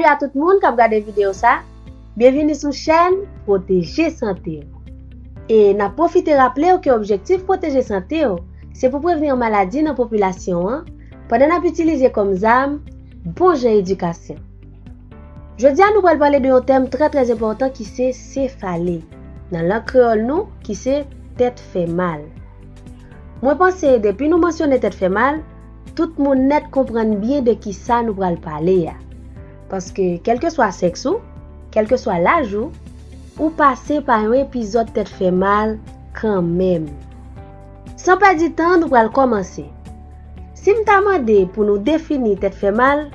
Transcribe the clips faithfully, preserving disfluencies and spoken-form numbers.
Salut a tout moun k ap gade videyo sa. Byenvini sou chèn Pwoteje Sante w. E n ap pwofite raple w ke objektif Pwoteje Sante w se pou prevni maladi nan popilasyon an pandan n ap itilize kòm zam bon jan edikasyon. Jodi a, nou pral pale de yon tèm trè, trè enpòtan ki se sefale. Nan lang kreyòl nou, ki se tèt fè mal. Mwen panse, depi nou mansyone tèt fè mal, tout moun nèt konprann byen de ki sa nou pral pale a. Paske, kèlkeswa sèks ou, kèlkeswa laj ou, ou pase pa yon epizòd tèt fè mal kanmenm. San pèdi tan, nou pral kòmanse. Si m ta mande pou nou defini tèt fè mal,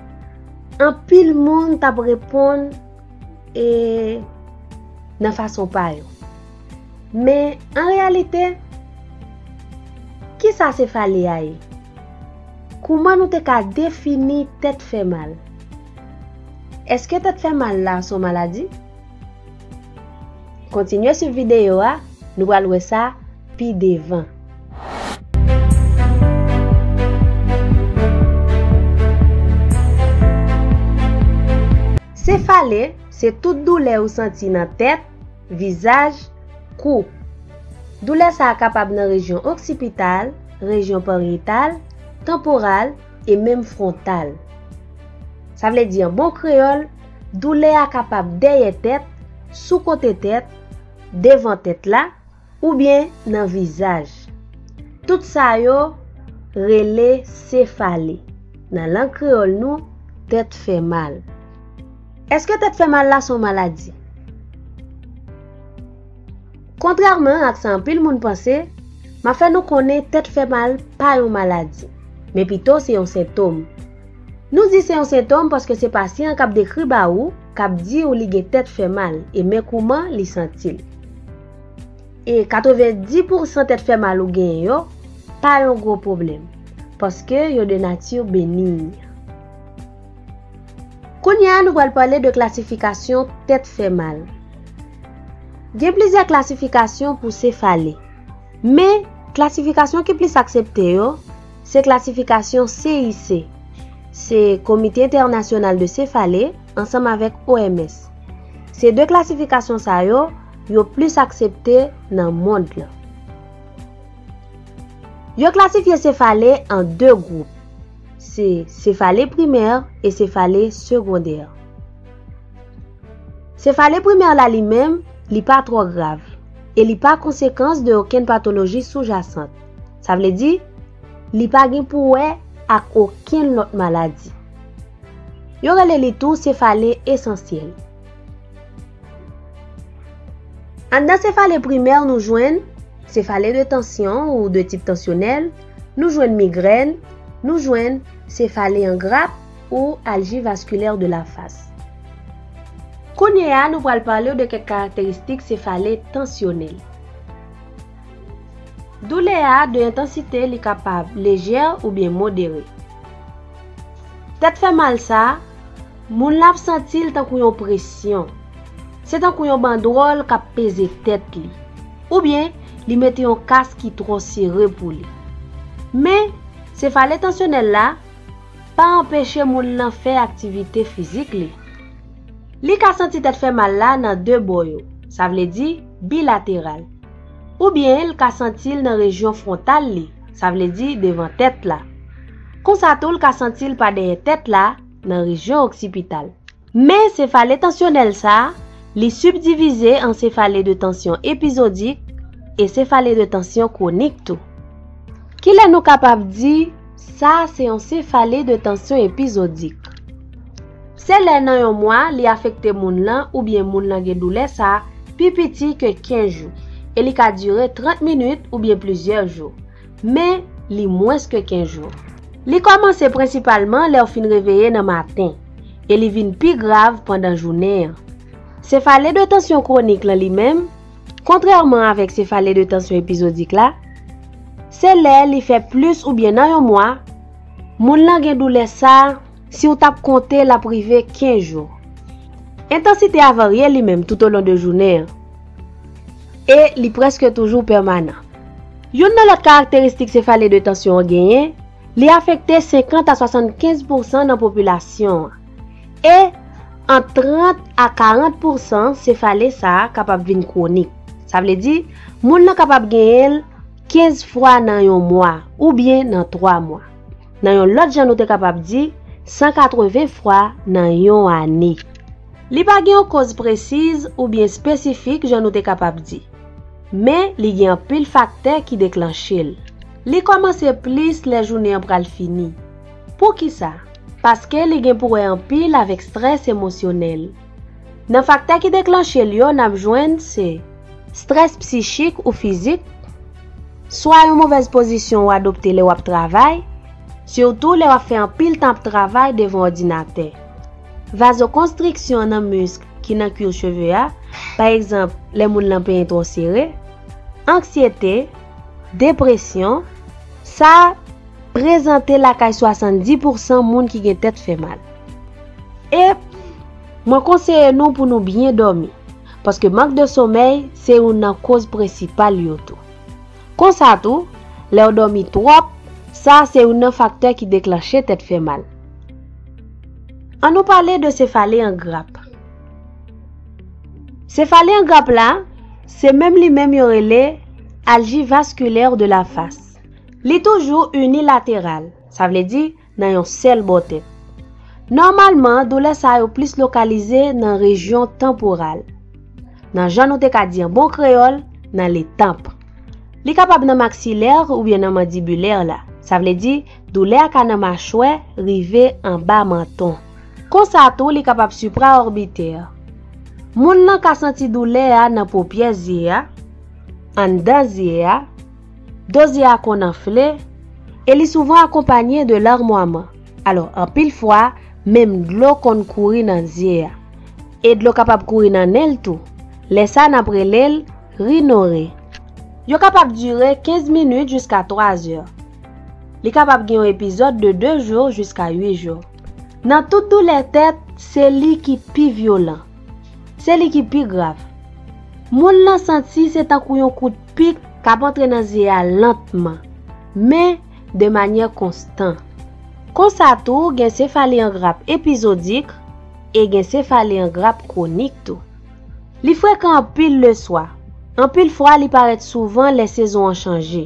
anpil moun t ap reponn e nan fason pa yo. Men, an reyalite, ki sa sefale a ye? Kouman nou te ka defini tèt fè mal? Èske tèt fè mal la se yon maladi? Kontinye swiv videyo a, nou pral wè sa pi devan. Sefale se tout doulè ou santi nan tèt, vizaj, kou. Doulè sa a kapab nan rejyon oksipital, rejyon paryetal, tanporal e menm fwontal. Sa vle di, an bon kreyòl, doulè a kapab dèyè tèt, sou kote tèt, devan tèt la, oubyen nan vizaj. Tout sa yo rele sefale. Nan lang kreyòl nou, tèt fè mal. Èske tèt fè mal la se yon maladi? Kontrèman ak sa anpil moun panse, m ap fè nou konnen tèt fè mal pa yon maladi, men pito se yon sentòm. Nou di se yon sentòm paske se pasyan an k ap dekri ba ou, k ap di w li gen tèt fè mal, e men kouman li santi l. E katrevenndis pousan tèt fè mal ou genyen yo pa yon gwo pwoblèm, paske yo de nati beniy. Kounye a, nou pral pale de klasifikasyon tèt fè mal. Gen plizyè klasifikasyon pou sefale, men klasifikasyon ki plis aksepte yo, se klasifikasyon C I C, se Komite Entènasyonal de Sefale, ansanm avèk O M S. Se de klasifikasyon sa yo, yo plis aksepte nan mond lan. Yo klasifye sefale an de gwoup, se sefale primè e sefale segondè. Sefale primè la li menm, li pa twò grav, e li pa konsekans de okenn patoloji soujasant. Sa vle di, li pa gen pou wè ak okenn lòt maladi. Yo rele li tou sefale esansyèl. Anndan sefale primè, nou jwenn sefale de tansyon ou de tip tansyonèl, nou jwenn migrèn, nou jwenn sefale an grap ou alji vaskilè de la fas. Kounye a, nou pral pale w de kèk karakteristik sefale tansyonèl. Doulè a de entansite li kapab lejè oubyen modere. Tèt fè mal sa, moun la ap santi l tankou yon presyon. Se tankou yon bandwòl k ap peze tèt li. Oubyen, li mete yon kas ki twò sere pou li. Men, sefale tansyonèl la pa anpeche moun lan fè aktivite fizik li. Li ka santi tèt fè mal la nan de bò yo, sa vle di bilateral. Oubyen l ka santi l nan rejyon fwontal li, sa vle di devan tèt la. Konsa tou l ka santi l pa dèyè tèt la, nan rejyon oksipital. Men sefale tansyonèl sa, li sibdivize an sefale de tansyon epizodik e sefale de tansyon kwonik tou. Kilè nou kapab di sa se yon sefale de tansyon epizodik? Se lè nan yon mwa li afekte moun lan oubyen moun lan gen doulè sa pi piti ke kenz jou e li ka dire trant minit oubyen plizyè jou, men li mwens ke kenz jou. Li kòmanse prensipalman lè w fin reveye nan maten e li vin pi grav pandan jounen an. Sefale de tansyon kwonik lan li menm, kontrèman avèk sefale de tansyon epizodik la, se lè li fè plis oubyen nan yon mwa, moun lan gen doulè sa, si w t ap konte, l ap rive kenz jou. Entansite a varye li menm toutolon de jounen an, e li prèske toujou pèmanan. Youn nan lòt karakteristik sefale de tansyon an genyen, li afekte senkant a swasannkenz pousan nan popilasyon an. E Ant trant a karant pousan sefale sa a kapab vin kwonik. Sa vle di, moun nan kapab genyen l kenz fwa nan yon mwa oubyen nan twa mwa. Nan yon lòt jan nou te kapab di, san katreven fwa nan yon ane. Li pa gen yon koz presiz oubyen espesifik jan nou te kapab di. Men li gen anpil faktè ki deklanche l. Li kòmanse plis lè jounen an pral fini. Poukisa? Paske li gen pou wè anpil avèk strès emosyonèl. Nan faktè ki deklanche l yo, n ap jwenn se strès psichik ou fizik, swa yon movèz pozisyon w adopte lè w ap travay, sitou lè w ap fè anpil tan ap travay devan òdinatè. Vazokonstriksyon nan misk ki nan kwi cheve a, pa egzanp, lè moun lan penyen twò sere, anksyete, depresyon, sa prezante lakay swasanndis pousan moun ki gen tèt fè mal. E mwen konseye nou pou nou byen dòmi, paske mank de somèy se youn nan koz prensipal yo tou. Konsa tou, lè w dòmi twòp, sa se youn nan faktè ki deklanche tèt fè mal. An nou pale de sefale an grap. Sefale an grap la, se menm li menm yo rele alji vaskilè de la fas. Li toujou inilateral, sa vle di nan yon sèl bò tèt. Nòmalman, doulè sa yo plis lokalize nan rejyon tanporal. Nan jan nou te ka di an bon kreyòl, nan letanp. Li kapab nan maksilè oubyen nan mandibilè la. Sa vle di, doulè a ka nan machwè rive anba manton. Konsa tou, li kapab sipraòbitè. Moun nan ka santi doulè a nan popyè zye a, anndan zye a, do zye a konn anfle, e li souvan akonpanye de larmwaman. Alò, anpil fwa, menm dlo konn kouri nan zye a. E dlo kapab kouri nan nen l tou. Lè sa a, n ap rele l rinore. Yo kapab dire kenz minit jiska twa zè. Li kapab gen yon epizòd de de jou jiska uit jou. Nan tout doulè tèt, se li ki pi vyolan. Se li ki pi grav. Moun nan santi se tankou yon kout pik k ap antre nan zye a lantman, men de manyè konstan. Konsa tou, gen sefale an grap epizodik e gen sefale an grap kwonik tou. Li frekan anpil leswa. Anpil fwa, li parèt souvan lè sezon an chanje,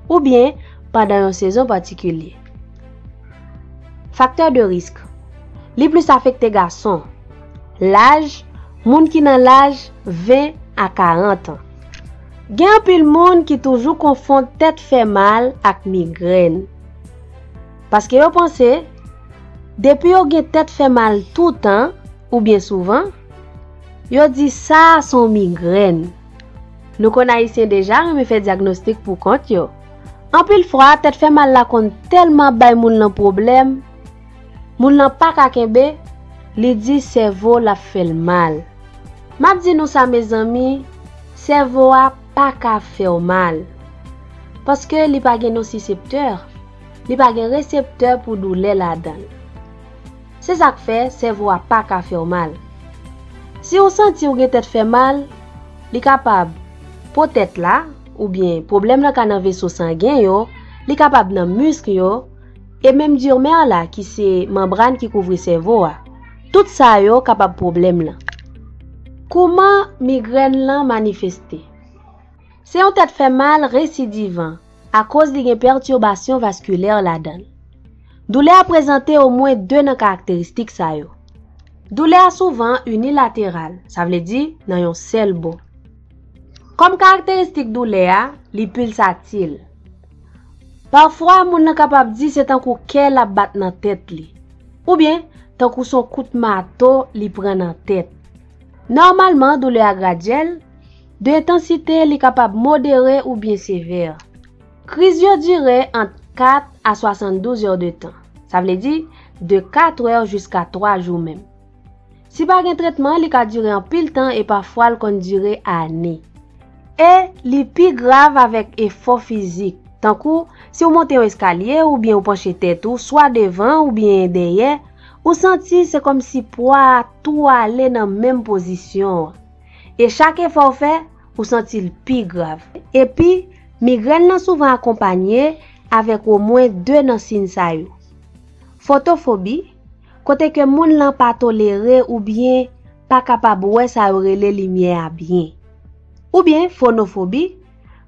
oubyen pandan yon sezon patikilye. Faktè de risk. Li plis afekte gason. Laj, moun ki nan laj ven a karant an. Gen anpil moun ki toujou konfonn tèt fè mal ak migrèn. Paske yo panse, depi yo gen tèt fè mal toutan, oubyen souvan, yo di sa se yon migrèn. Nou konn Ayisyen deja renmen fè dyagnostik pou kont yo. Anpil fwa, tèt fè mal la konn tèlman bay moun lan pwoblèm, moun lan pa ka kenbe, li di sèvo l ap fè l mal. M ap di nou sa, mezanmi, sèvo a pa ka fè w mal. Paske li pa gen nosiseptè, li pa gen reseptè pou doulè ladan l. Se sa k fè sèvo a pa ka fè w mal. Si w santi w gen tèt fè mal, li kapab po tèt la, oubyen pwoblèm nan ka nan veso sangen yo, li kapab nan misk yo, e menm dirmè la ki se manbràn ki kouvri sèvo a. Tout sa yo kapab pwoblèm lan. Kouman migrèn lan manifeste? Se yon tèt fè mal residivan, akoz li gen pètibasyon vaskilè ladan l. Doulè a prezante omwen de nan karakteristik sa yo. Doulè a souvan inilateral, sa vle di nan yon sèl bò. Kòm karakteristik doulè a, li pilsatil. Pafwa, moun nan kapab di se tankou kè l ap bat nan tèt li, oubyen tankou se yon kout mato li pran nan tèt. Nòmalman, doulè a gradyèl, de entansite li kapab modere oubyen sevè. Kriz yo dire ant kat a swasanndouz èdtan, sa vle di de kat è jiska twa jou menm. Si pa gen tretman, li ka dire anpil tan e pafwa l konn dire ane. E li pi grav avèk efò fizik, tankou si w monte yon eskalye oubyen w panche tèt ou swa devan oubyen dèyè, ou santi se kòmsi pwa a tou ale nan menm pozisyon an. E chak efò w fè, ou santi l pi grav. Epi, migrèn nan souvan akonpanye avèk omwen de nan siy sa yo: fotofobi, kote ke moun lan pa tolere oubyen pa kapab wè sa yo rele limyè a byen. Oubyen fonofobi,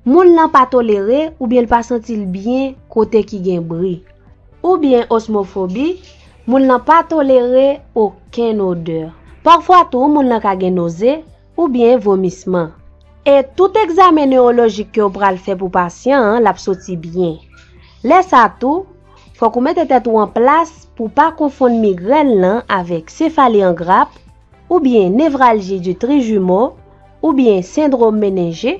moun lan pa tolere oubyen l pa santi l byen kote ki gen bri. Oubyen osmofobi, moun lan pa tolere okenn odè. Pafwa tou, moun lan ka gen noze oubyen vomisman. E tout egzamen newolojik ke w pral fè pou pasyan an, l ap soti byen. Lè sa tou, fòk ou mete tèt ou an plas pou w pa konfonn migrèn lan avèk sefali an grap, oubyen nevralji di trijimo, oubyen sendwòm menenje,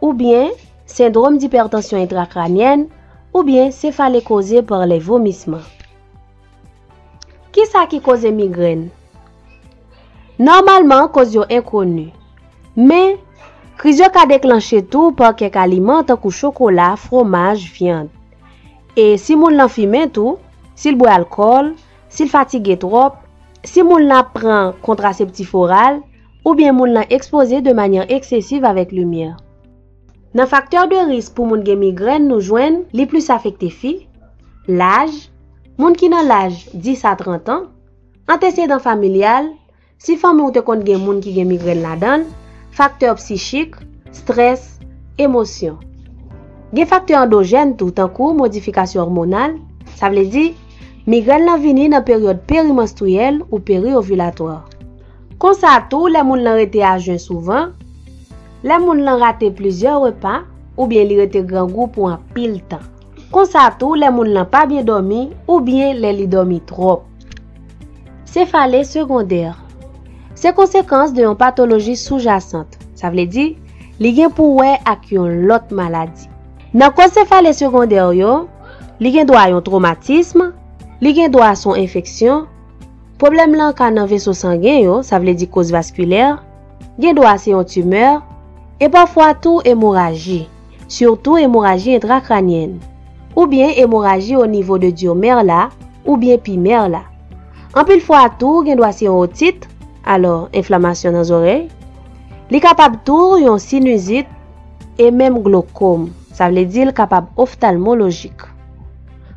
oubyen sendwòm dipètansyon entrakranyèn, oubyen sefale koze pa lè vomisman. Kisa ki koze migrèn? Nòmalman, koz yo enkoni. Men, kriz yo ka deklanche tou pa kèk aliman tankou chokola, fwomaj, vyann. E si moun lan fimen tou, si l bwè alkòl, si l fatige twòp, si moun lan ap pran kontraseptif oral, oubyen moun lan ekspoze de manyè eksesiv avèk limyè. Nan faktè de risk pou moun gen migrèn, nou jwenn li plis afekte fi, laj, moun ki nan laj dis a trant an, antesedan familyal, si fanmi w te konn gen moun ki gen migrèn ladan l, faktè psichik, estrès, emosyon. Gen faktè andojèn tou, tankou modifikasyon òmonal, sa vle di, migrèn lan vini nan peryòd perimanstriyèl ou periovilatwa. Konsa tou, lè moun lan rete ajen souvan, lè moun lan rate plizyè repa, oubyen li rete grangou pou anpil tan. Konsa tou, lè moun lan pa byen dòmi oubyen lè li dòmi twòp. Sefale segondè. Se konsekans de yon patoloji soujasant. Sa vle di, li gen pou wè ak yon lòt maladi. Nan koz sefale segondè yo, li gen dwa yon twomatism, li gen dwa se yon enfeksyon, pwoblèm lan ka nan veso sangen yo, sa vle di koz vaskilè, gen dwa se yon timè, e pafwa tou emoraji, sitou emoraji entrakranyèn, oubyen emoraji o nivo de dyomè la, oubyen pimè la. Anpil fwa tou, gen dwa se yon otit, alò, enflamasyon nan zòrèy. Li kapab tou yon sinizit e menm glokòm, sa vle di l kapab oftalmolojik.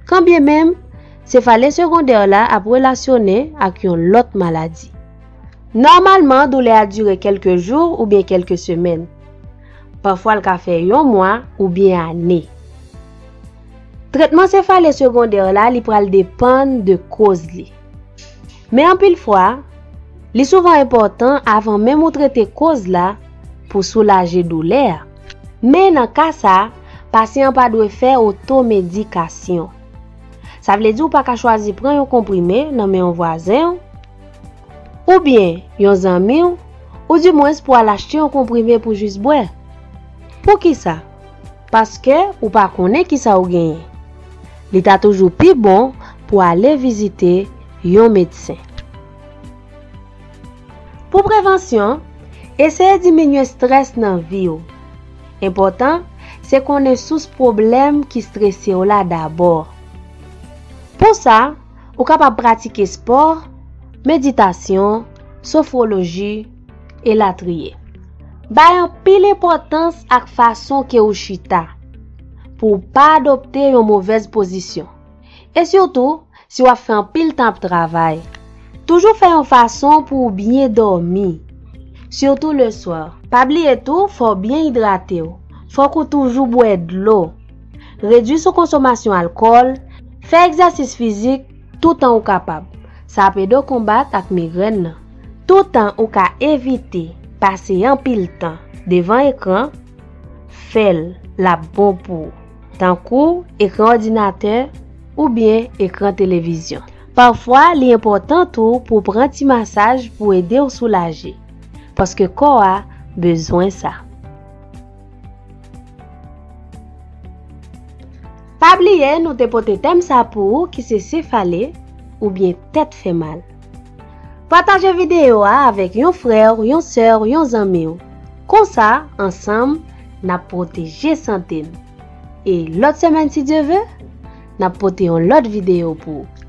Kanbyenmenm, sefale segondè la ap relasyonnen ak yon lòt maladi. Nòmalman, doulè a dire kèlke jou oubyen kèlke semèn. Pafwa, l ka fè yon mwa oubyen ane. Tretman sefale segondè la, li pral depann de koz li. Men anpil fwa, li souvan enpòtan avan menm ou trete koz la pou soulaje doulè a. Men nan ka sa, pasyan an pa dwe fè otomedikasyon. Sa vle di ou pa ka chwazi pran yon konprime nan men yon vwazen w, oubyen yon zanmi w, oudimwens pou al achte yon konprime pou jis bwè. Poukisa? Paske ou pa konnen kisa w genyen. Li ta toujou pi bon pou ale vizite yon medsen. Pou prevansyon, eseye diminye estrès nan vi w. Enpòtan, se konnen sous pwoblèm ki strese w la dabò. Pou sa, ou kapab pratike espò, meditasyon, sofwoloji, elatriye. Bay anpil enpòtans ak fason ke ou chita, pou w pa adopte yon movèz pozisyon. E sitou, si w ap fè anpil tan ap travay, toujou fè yon fason pou w byen dòmi, sitou leswa. Pa bliye tou, fò w byen idrate w. Fòk ou toujou bwè dlo. Redui sou konsomasyon alkòl, fè egzèsis fizik toutan ou kapab. Sa ap ede w konbat ak migrèn nan. Toutan ou ka evite pase anpil tan devan ekran, fè l, l ap bon pou ou. Tankou ekran òdinatè oubyen ekran televizyon. Pafwa, li enpòtan tou pou w pran ti masaj pou ede w soulaje, paske kò a bezwen sa. Pa bliye, nou te pote tèm sa pou ou ki se sefale oubyen tèt fè mal. Pataje videyo a avèk yon frè w, yon sè w, yon zanmi w. Konsa, ansanm, n ap pwoteje sante n. E lòt semèn, si Dye ve, n ap pote yon lòt videyo pou ou.